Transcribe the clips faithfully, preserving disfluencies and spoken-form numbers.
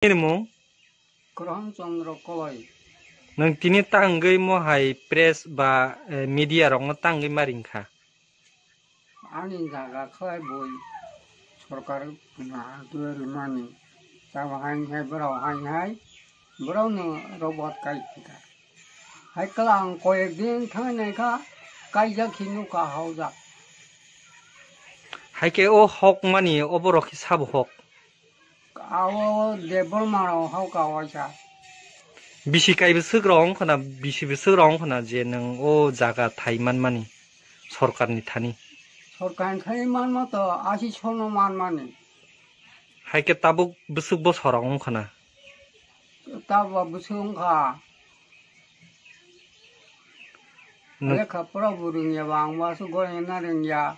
Nini mung? Krohon Chandra Koloi. Nwng tini tangwi mohai press ba, eh, media rokno tangwi ma ringkha? Ani jaga khlai bui sorkar gwnang twi rimani. Tamo hai hai borok hai hai borokno robot kai thika. Hai kla ang koyek din thangwi naikha, kaijak khe nukha haujak. Hai khe o hok mani o borok khe sabo hok? Abo Debbarma rok hok ka waisa. Bisi kai bwswk rok wngkha na, bisi bwswk rok wngkha na je nwng o jaga thai manmani sorkarni thani? Sorkarni thani manma to asi sono manmani. Hai khe tabuk bwswk bosor rok wngkha na? Tabuk bwswk wngkha. Nwng- Lekha pora bo rwngya ba, ang bo aswk gorokna rwngya.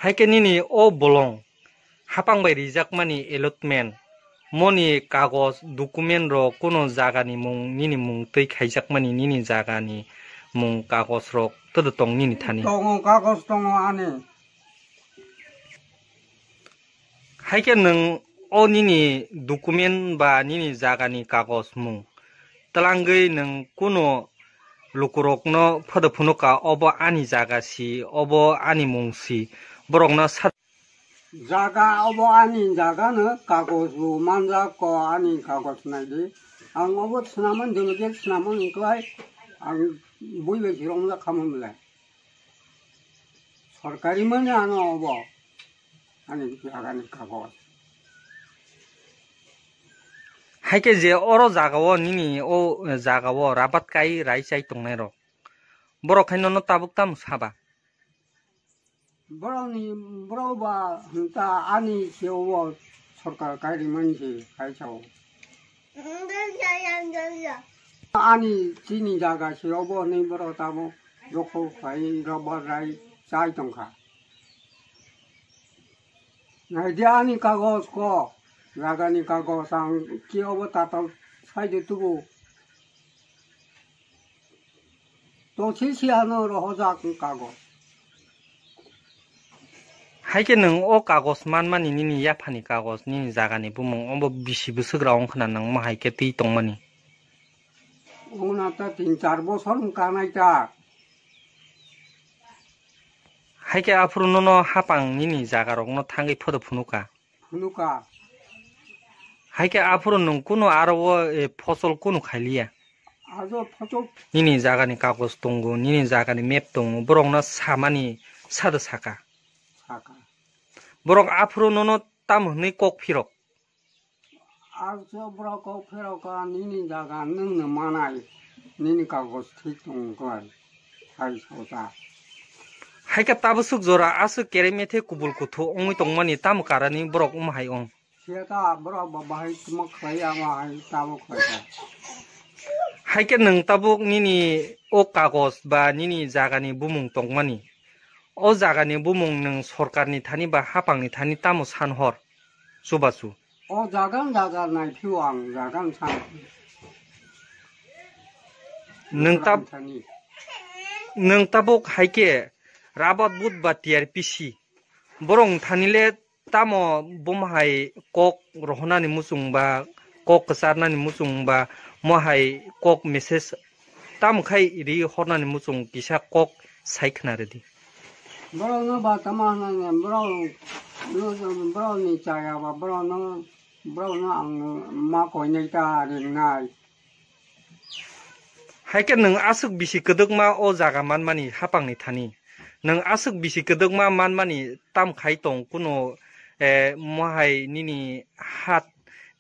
Hai khe nini o bolong hapang bai rijakmani allotment, moni kagoj, document rok, kuno jagani mung, nini mung twi khaijakmani, nini jagani mung, kagoj rok todo tong nini thani? Tongo, kagoj tongo ani. Hai khe nwng o nini document ba nini jagani kagoj mung twlangwi nwng kuno lukurokno phodo phunukha, "Obo ani jaga si, obo ani mung si," borokno sa- Jaga obo ani jaga no, kagoj bo manjak ko, ani kagoj naidi. Ang obo swnamani, duplicate swnamani wngkhlai ang bui bai se romjak khamani belai. Sorkari mani ano obo ani jagani kagoj. Hai khe je oro jagao nini o jagao rabat kai rai chai tongnai rok, borok hai nono tabuk tamo saba? Borokni, borok ba hwnta ani se obo sorkar kai rimani se hai sao. Ani chini jaga se obo hwnwi borok tamo dokhol khlai rwba rai chai tongkha. Naidi ani kagoj ko, jagani kagoj ang khe obo tatal side tubu. Tongsi si ano rohojak kagoj. Hai khe nwng o kagoj manmani nini yaphani kagoj, nini jagani bumung, obo bisi bwswk rok wngkha na nwng mo hai khe twi tongmani? Wngna ta tin char bosor wngkha nai ta. Hai khe aphuru nono hapang nini jaga rokno thangwi photo phunukha? Phunukha. Hai khe aphuru nwng kunu aro o, e, phosol kunu khailiya? Aro phosol. Nini jagani kagoj tongo, nini jagani map tongo, borokno samani sado saka. Saka. Borok aphuru nono tamo hwnwi kok phirok? Aro borok kok phirok ka nini jaga nwngno manai, nini kagoj thik tongo khlai, hai soja. Hai khe tabuk swk jora aswk kerem ethe kubul kuthu wngwi tongmani tamo karani borok wng hai wng? Siya ta borok ba bahai tamo khlai, ama hai tamo khlai ta. Hai khe nwng tabuk nini o kagoj ba nini jagani bumung tongmani, o jagani bumung nwng sorkarni thani ba hapangni thani tamo san hor chubachu? O jagan jaga nai phio ang jagan san. Nwng tab-, thani. Nwng tabuk hai khe Rabat But ba T R P C borok thani le tamo bomo hai kok rohonani muchung ba kok kwcharnani muchung ba mo hai kok message tamo khai ri hornani muchung kisa kok sai khna rwdi. Borokno ba tamo hwnani borok, borokni chaya ba borokno, borokno ang ma koinai ta ringnai. Hai khe nwng aswk bisi kwdwkma o jaga manmani hapangni thani. Nwng aswk bisi kwdwkma manmani tam khai tong kuno, eh, mohai nini hat,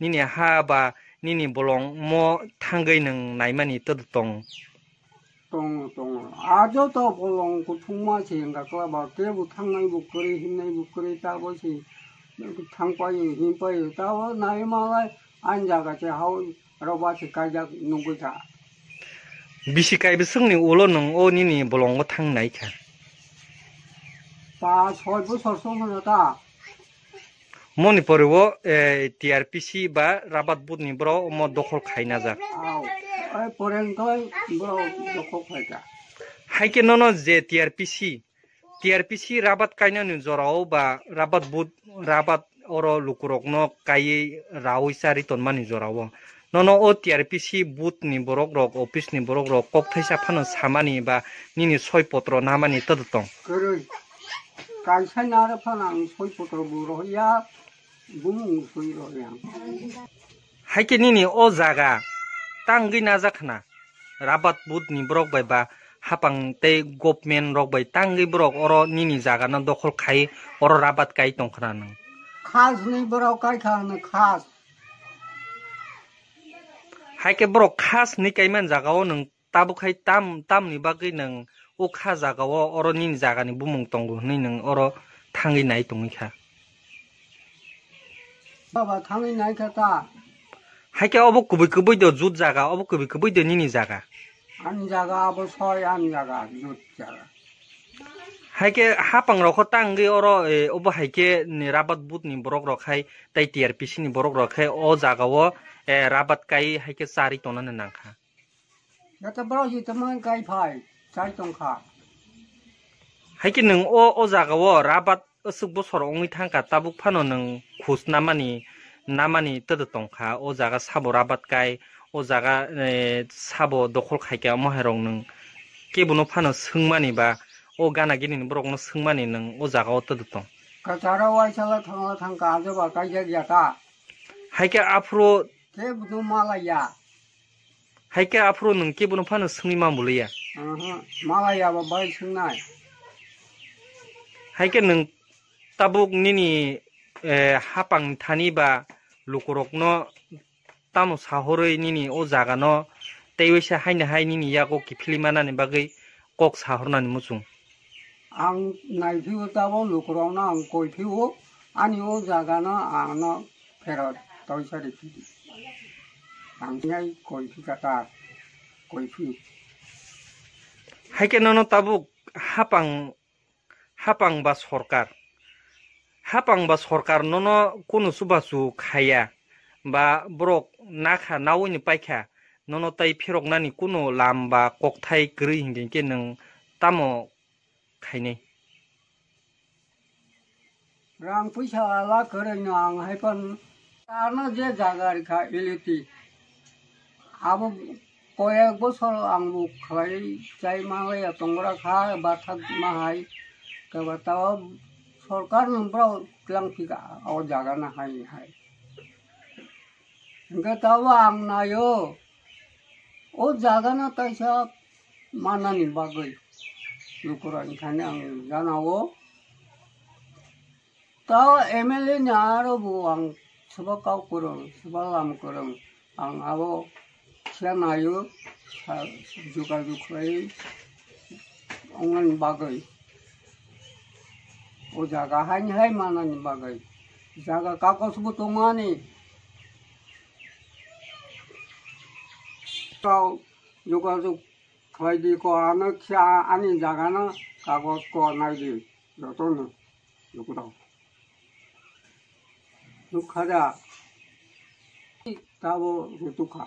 nini ha ba nini bolong mo thangwi nwng naimani twdw tong? Tongo, tongo. A joto bolong kuthungma se wngkha kla ba, kebo thangnai bo kwrwi, himnai bo kwrwi, ta bo se thang paio, him paio, ta bo nai malai ani jaga se hao rok ba se kaijak nugwi kha. Bisi kai bwswkni ulo nwng o nini bolongo thang nai kha? Pas soi bosor song ta. Moni pore o, eh, T R P C ba Rabat But ni borok omo dokhol khaina jak. Au. Ai, poreng toi borok dokhol khaika. Hai khe nono je T R P C, T R P C Rabat kainani jorao ba Rabat But, Rabat oro lukurokno kaiwi raui charwi tonmani jorao. Nono o T R P C booth ni borok rok, office ni borok rok kok thaisa phano samani ba nini soi potro namani todo tong. Kwrwi. Kaisa naro phano ang soi potro bo rohya, bumung soi rohya. Haikhe nini o jaga tangwi najak khna, rabat booth ni borok bai ba hapang tei government rok bai tangwi borok oro nini jaga no dokhol khai oro rabat kai tong khna nwng. Khas ni borok kai kha nwng khas. Haikhe borok khas ni kaiman jaga o nwng tabuk hai tam, tamni bagwi nwng o kha jaga o oro nini jaga ni bumung tongo hwnwi nwng oro thangwi nai tongwi kha? Baba, thangwi nai kha ta. Haikhe obo kubui kubui do jut jaga, obo kubui kubui do nini jaga? Ani jaga abo soi ani jaga, jut jaga. Haikhe hapang rokho tangwi oro, eh, obo haikhe ni rabat booth ni borok rok hai tei T R P C ni borok rok khe o jaga o, eh, rabat kai haikhe charwi tongnani nangkha. Joto borok joto mang kai phai, chai tong kha. Haikhe nwng o, o jaga o rabat aswk bosor wngwi thangkha, tabuk phano nwng khus namani, namani todo tongkha. O jaga sabo rabat kai, o jaga, eh, sabo dokhol khaikha, omo hai rok nwng kebono phano swngmani ba o gana gini ni borok no swngmani nwng o jaga o todo tong. Kwcharo waisalo thangla thangkha, ajoba kaijak ya ta. Haikhe aphuru kebono malaya. Haikhe aphuru nwng kebono phano swngwi ma bwlwiya? Aha, malaya ba bai swngnai. Haikhe nwng tabuk nini, eh, hapang thani ba lukurokno tamo sahorwi nini o jagano tei waisa haino hai nini yago kiphilwi manani bagwi kok sahornani muchung? Ang naiphio tabuk lukurokno ang koiphio, ani o jagano ano pherot toisa riphi di. Ang nai koiphi kata, koiphi. Haikhe nono tabuk hapang, hapang ba sorkar, hapang ba sorkar nono kunu chubachu khaiya ba borok nakha nawi ni paikha, nono tai phiroknani kunu lam ba kokthai kwrwi hinkhe nwng tamo khainai? Rang puisa ala kwrwino ang hai phano ano je jaga rikha eliti. Abo koyek bosor ang bo khlai chai manlaiya tongra kha, bathak ma hai. Kaba tao sorkar no borok tlang phika o jaga na hai hai. Hingke tabo ang nayo, o jagano taisa manani bagwi lukurokni thani ang janao. Tao M L A ni aro bo ang soba kau kwrwng, soba lam kwrwng, ang abo khe nayo, sa-, jogajog khlai ongmani bagwi. O jaga haini hai manani bagwi. Jaga kagos bo tongmani. Tao jogajog khlai di ko, ano khe ani jaga no kagos ko nai di jotono. Lukurok. Nukha da. Tabo rutukha.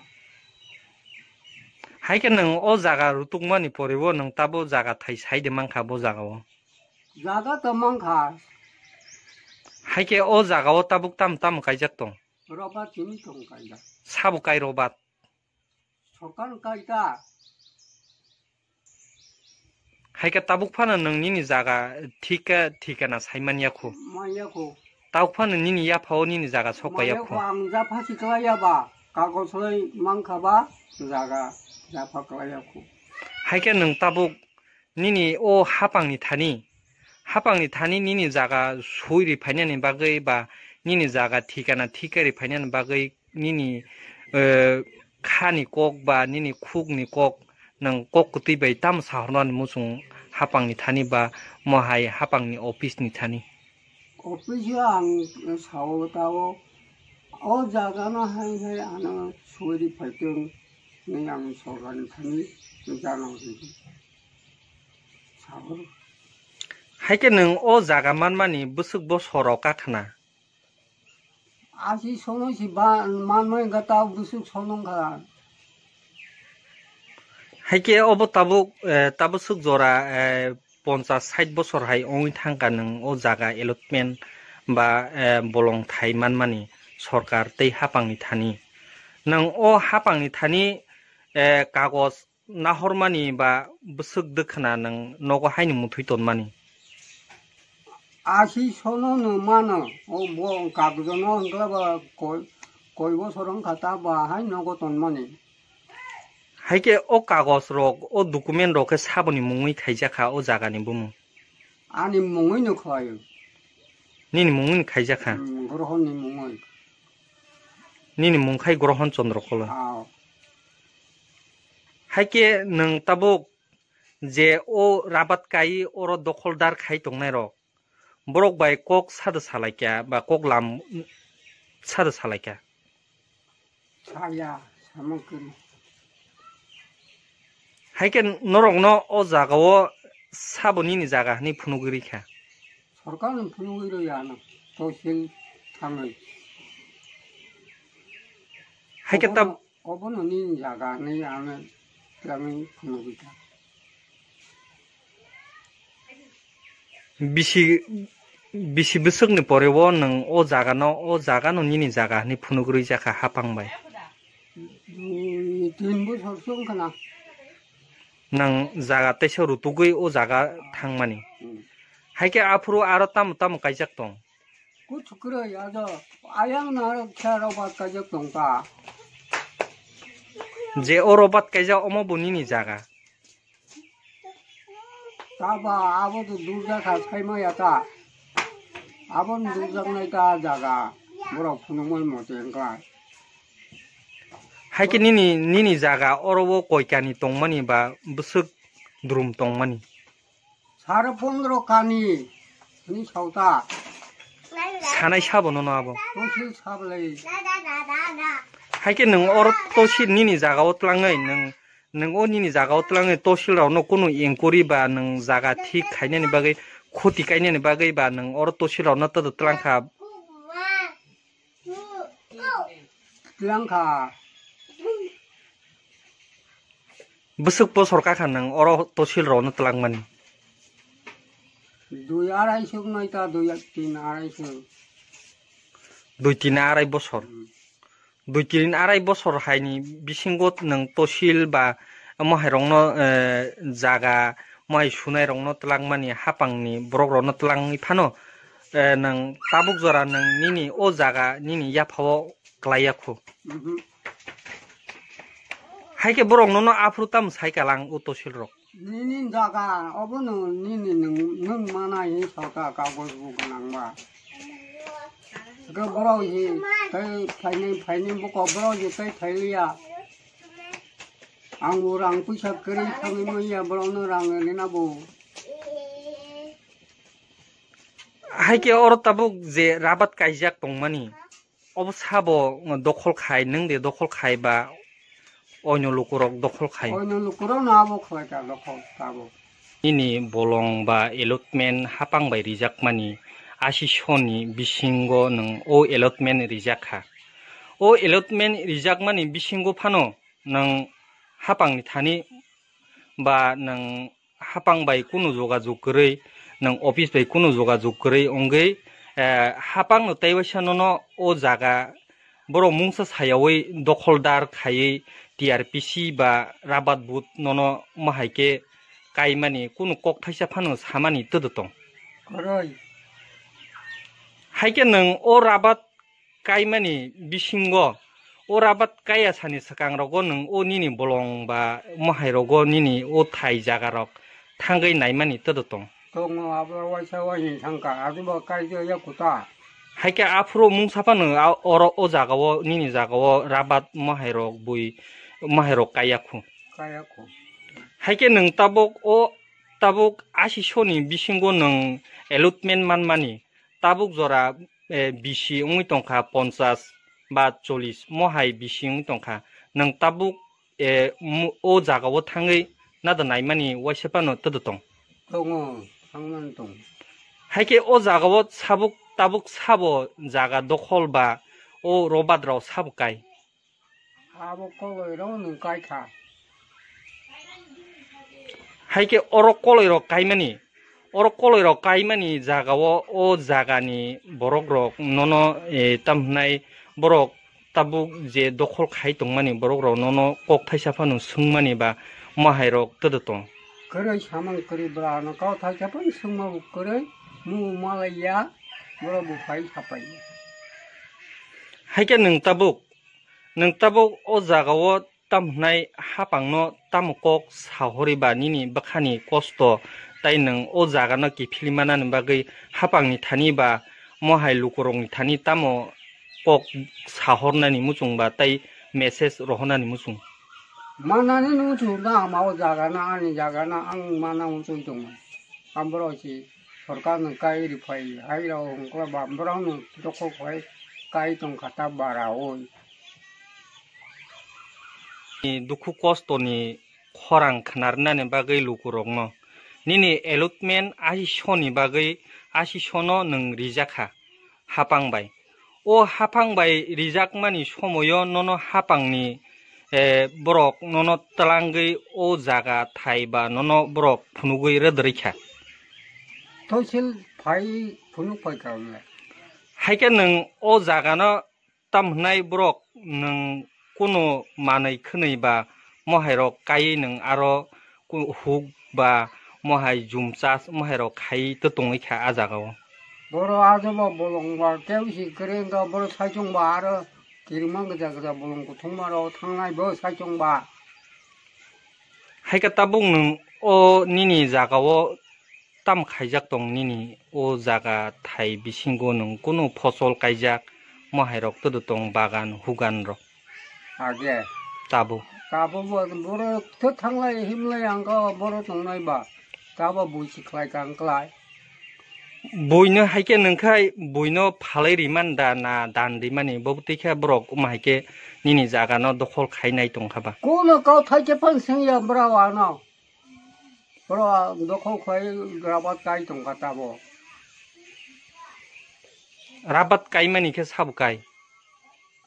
Hai khe nwng o jaga rutukmani poribo nwng tabo jaga thai sai de mankha bo jaga o? Jaga to mankha. Hai khe o jaga o tabuk tamo tamo kaijak tong? Roba tini tong kaijak. Sabo kai roba? Sorkar kaijak. Hai khe tabuk phano nwng nini jaga thika, thikana sai man ya kho? Man ya kho. Tabuk phano nini yapha o nini jaga sok pa ya kho? Man ya kho, ang japha si klai ya ba, kagos loi mankha ba, jaga japha klai ya kho. Hai khe nwng tabuk nini o hapang ni thani, hapang ni thani nini jaga sui ri phainani bagwi ba nini jaga thikana thika ri phainani bagwi nini, eh, khani kok ba nini khukni kok nwng kok kwtwi bai tamo sahornani muchung hapangni thani ba mohai hapangni office ni thani? Office o ang sao tao, o jaga no hai hai ano suri phaitwng hinwi ang sorkar ni thani jana rwdi. Sao. Hai khe nwng o jaga manmani bwswk bosor rok kakhna? Asi sono si ba manmani wngkha tao bwswk sono wngkha. Hai khe obo tabuk, eh, tabuk swk jora, eh, ponchas sait bosor hai wngwi thangkha nwng o jaga allotment ba, eh, bolong thai manmani sorkar tei hapangni thani. Nwng o hapangni thani, eh, kagoj nahormani ba bwswk dwkhwna nwng nogo haino muthwi tonmani? Asi sono no mano, o bo kagjono hwnkhe ba koi, koi bosor wngkha ta ba hai nogo tonmani. Hai khe o kagoj rok, o document rok khe saboni mungwi khaijak kha o jaga ni bumung? Ani mungwi no khlai o. Nini mungwi no khaijak kha? Hmm, Grohon ni mungwi. Nini mung khai Grohon Chandra Kola. Ao. Hai khe nwng tabuk je o rabat kai oro dokholdar khai tongnai rok, borok bai kok sada salai kha ba kok lam sada salai kha? Saya, samung kwrwi. Hai khe norokno o jaga o sabo nini jaga hwnwi phunugwi rwkha? Sorkar no phunugwi rw ya ano, tosil thangwi. Hai khe tab- Obono, obono nini jaga hwnwi ano twlangwi phunugwi kha. Bisi, bisi bwswkni pore o nwng o jagano, o jagano nini jaga hwnwi phunugwi rwjak kha hapang bai? Dui tin bosor se wngkha na. Nwng jaga teisa rutugwi o jaga thangmani. Hmm. Hai khe aphuru aro tamo tamo kaijak tong? Kuchu kwrwi ajo ayang na khe robat kaijak tong ta. Je o robat kaijak omo bo nini jaga? Ta ba abo to durja kha sai maya ta. Abo ni durja nai ta jaga. Borok phunukmani mote wngkha. Hai khe nini, nini jaga oro o koi kani tongmani ba bwswk drum tongmani? Sare pondro kani ni sauta. Sanai sabo nono abo? Tosil sablai. Hai khe nwng oro tosil nini jaga o tlangwi nwng, nwng o nini jaga o tlangwi tosil rok no kunu inquiry ba nwng jaga thik khainani bagwi, khuti kainani bagwi ba nwng oro tosil rok no todo tlang kha? Tlang kha. Bwswk bosor kakha nwng oro tosil rokno twlangmani? Dui arai suk nai ta, dui tin arai suk. Dui tin arai bosor. Hmm. Dui tin arai bosor haini bisingo nwng tosil ba mohai rokno, eh, jaga mohai sunai rokno twlangmani hapangni borok rokno twlangwi phano, eh, nwng tabuk jora nwng nini o jaga nini yaphao klai ya khu. Mhm. Hai khe borok nono aphuru tamo sai kalang o tosil rok? Nini jaga obono nini nwng, nwng mana hi saka kagoj bo gwnang ba. Hwnkhe borok hi tei phainai phainai buko borok hi tei phailiya. Ang bo rang puisa kwrwi thangwi manya borokno rang rina bo. Hai khe oro tabuk je rabat kaijak tongmani, obo sabo dokhol khai, nwng de dokhol khai ba oino lukurok dokhol khai? Oino lukurokno abo khlai kha dokhol tabuk. Nini bolong ba allotment hapang bai rijakmani asi soni bisingo nwng o allotment rijak kha. O allotment rijakmani bisingo phano nwng hapangni thani ba nwng hapang bai kunu jogajog kwrwi, nwng office bai kunu jogajog kwrwi wngwi, eh, hapang no tei waisa nono o jaga borok mungsa sayawi dokholdar khaiwi T R P C ba rabat but nono mahai khe kaimani kunu kok thaisa phano samani twdw tong? Kwrwi. Hai khe nwng o rabat kaimani bisingo, o rabat kaiya sani swkang rogo nwng o nini bolong ba mohai rogo nini o thai jaga rok thangwi naimani todo tong? Tongo, abo waisa waini thangkha, abo bo kaijak ya kuta. Hai khe aphuru mungsa phano a-, oro o jaga o nini jaga o rabat mohai rok bui mohai rok kaiya khu. Kaiya khu. Hai khe nwng tabuk o, tabuk asi soni bisingo nwng allotment manmani, tabuk jora, eh, bisi wngwi tongkha, ponchas ba chollish mohai bisi wngwi tongkha. Nwng tabuk, eh, mu-, o jaga o thangwi nada naimani waisa phano todo tong? Tongo, thangmani tongo. Hai khe o jaga o sabuk tabuk sabo jaga dokhol ba o robat rok sabo kai? Abo koloi rok nwng kai kha. Hai khe oro koloi rok kaimani, Oro koloi rok kaimani jaga o, o jaga ni borok rok nono, eh, tam hwnai borok tabuk je dokhol khai tongmani borok rok nono kok thaisa phano swngmani ba mohai rok todo tong. Kwrwi samung kwrwi bwla no kok thaisa phano swngma bo kwrwi mu malai ya borok bo phai sapai. Haikhe nwng tabuk, nwng tabuk o jaga o tam hwnai hapangno tamo kok sahori ba nini bwkhani kosto, tai nwng o jagano kiphilwi manani bagwi hapangni thani ba mohai lukurokni thani tamo kok sahornani muchung ba tai message rohornani muchung? Manani muchung da ama o jagano, ani jagano ang mana muchung tongo. Amborok si sorkar nwng kai ri phai, hai rok wngkla ba borok nwng dokhol khai kai tongkha ta bara oi. Ni dukhu kosto ni khorang khnarnani bagwi lukurokno nini allotment ashi soni bagwi ashi sono nwng rijak kha hapang bai. O hapang bai rijakmani somoyo nono hapangni, eh, borok nono twlangwi o jaga thai ba nono borok phunugwi rwdwrwi kha. Tosil phai phunuk phai ka wngya. Haikhe nwng o jagano tam hwnai borok nwng kunu manwi khwnwi ba mohairok kaiwi nwng aro ku-, huk ba mohai jumchas mohairok khai to tongwi kha a jagao. Boro ajobo bolong ba keu si kwrwi wngkha, boro saichung ba aro kirima gwja gwja bolong kuthungma rok thangnai bo saichung ba. Haikhe tabuk nwng o nini jagao tam khaijak tong nini o jaga thai bisingo nwng kunu phosol kaijak mohairok todo tong bagan hugan rok? Age. Tabuk. Tabuk bo borok to thanglai himlai ang kha borok tongnai ba. Tabo bui si khlai kang klai. Buino haikhe nwngkhai buino phalai rimani da na dan rimani bo twi khe borok wngma haikhe nini jagano dokhol khainai tongkha ba. Kuno kau thaikhe phan sengya bwrao ano. Bwrao dokhol khai rabat kai tongkha tabo. Rabat kaimani khe sabo kai?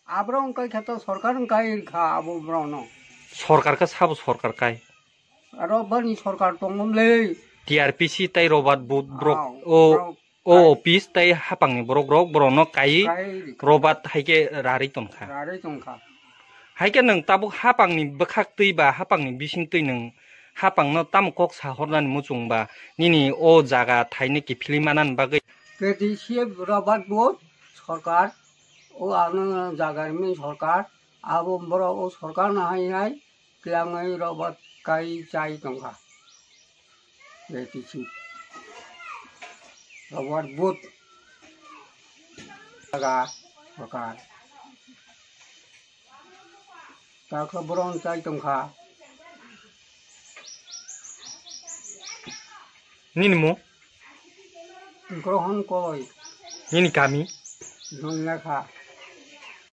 Aborok wngkai khe to sorkar wngkai kha abo borokno. Sorkar khe sabo sorkar kai? Aro bani sorkar tongmom le. T R P C tai Robert Boot borok. Ah, o, borok o kai. Office tai hapangni borok rok borokno kai. Kai rikha. Robert haikhe rarwi tongkha. Rarwi tongkha. Haikhe nwng tabuk hapangni bwkhak twi ba hapangni bising twi nwng hapangno tamo kok sa hornani muchung ba nini o jaga thaino kiphilwi manani bagwi? K D C Robert Boot sorkar o ano jaga rimi sorkar abo borok o sorkar no hai hai. Twlangwi Robert kai chai tongkha. K T C. Robert Boot. Jaga, sorkar. Takhe boron chai tongkha. Nini mo? Grohon koi. Nini kami? Nonlekha.